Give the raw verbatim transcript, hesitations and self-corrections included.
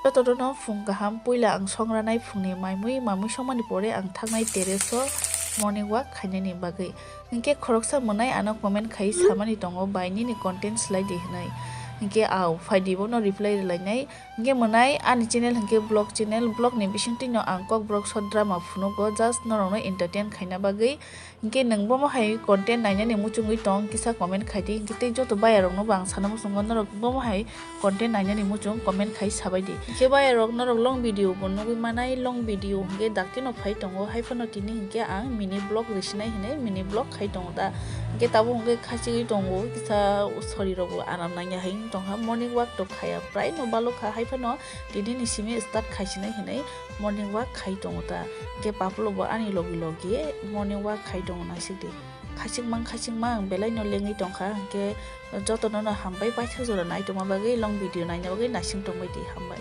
Jotono phung kaham, puila ang songranai phungni maimui, maimui songmani pore ang thaknai terrace o morning walk khainani bagwi. Hinkhe khoroksa mwnai ano comment khai samani tongo bai nini content slai di hinwi. Hinkhe ao phaidi bono reply rwlainai. Hinkhe mwnai ani channel hinkhe vlog channel, vlog ni bisingtwi no ang Kokborok short drama phunugo, just norokno entertain khaina bagwi. Hinkhe nwng bomo hai content nainani muchungwi tong kisa comment khai di, hinkhe tei joto bayarokno bo ang sana muchungo norok bomo hai content nainani muchung comment khai sabai di. Hinkhe bayarok norok long video bo nugwi manai, long video hinkhe daktino phai tongo, haiphano tini hinkhe ang mini vlog risinai hinwi mini vlog khai tongo da. Hinkhe tabuk hinkhe khachigwi tongo kisa, sorirokbo aram nangya hai wng tongkha, morning walk to khaya, prai no balokha, haiphano tini ni simi start khaisinai hinwi morning walk khai tongo ta. Hinkhe Papulo bo ani logi logi morning walk khai tongo naisik di. Khachikmang khachikmang belai no lengwi tongkha, hinkhe jotono no hambai paithak jora naitongma bagwi, long video naina bagwi naising tongbai di, hambai.